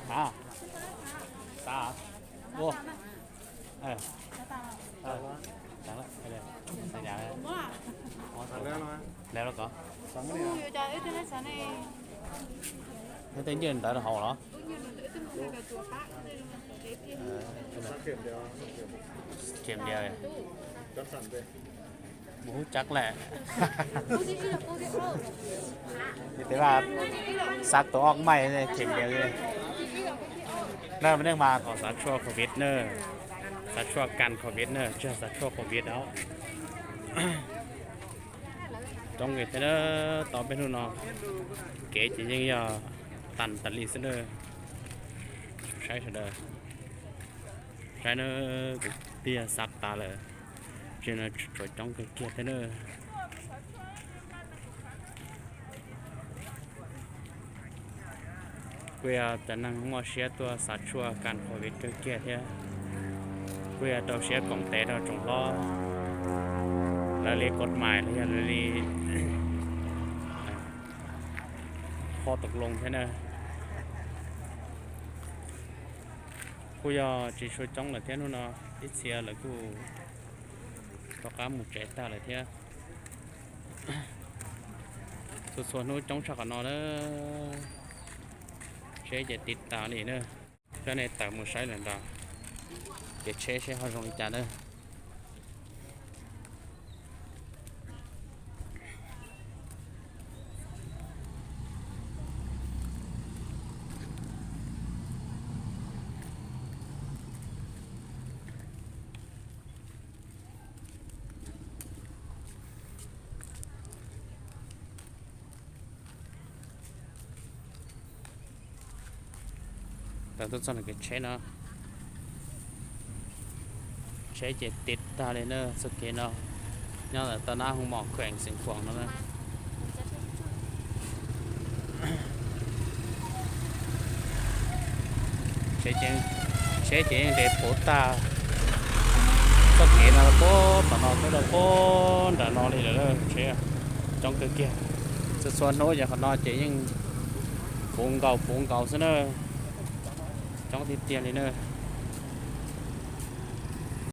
Xav, xav. Ua. Lawv los ko. Tej ncwj ntawd haus los? Khiav ntiav. Mus hub cab lawm. Yog tias xav tus ob maij khiav ntiav. Lawv mas neej mas kom xav tshuaj covid na, xav tshuaj kan covid na, tsis yog xav tshuaj covid os. Coob kawg thiab na, tau peb hnub no kev ces yeej yog tas tas li xwb na. Saib sawv daws, saib na, kwv tij xav tas lawm, tseem tshuav coob kawg kiag thiab na. Kuj yog cov neeg muaj siab tuaj xav tshuaj kan covid kawg kiag thiab. Kuj yog rau siab koom tes rau tsoom hlob, lawv li kod mais los yog lawv li qhov tau loo thiab na. Kuj yog tsis tshua coob lawm thiab, hnub no ib txhia lawv kuj rov qab mus tsev tag lawm thiab. Txhua txhua hnub coob tshaj qhov no na. Tsheb ces tiv tas li na. Coj nej tawm mus saib lawm nrad, kev tsheb seb ho zoo li cas na. Tawm tuaj txog kev tsheb no, tsheb ces tiv tag li na txoj kev no, nyob ntawm tau nab hoo mom kheem xeev khuam no na. Tsheb ces yeej nres puv tag, txoj kev no puag tom no twb rau puag nram no li lawm, tsheb coob kawg kiag. Txhua txhua hnub ces qhov no ces yeej puv nkaus puv nkaus xwb na, coob tiag tiag li na.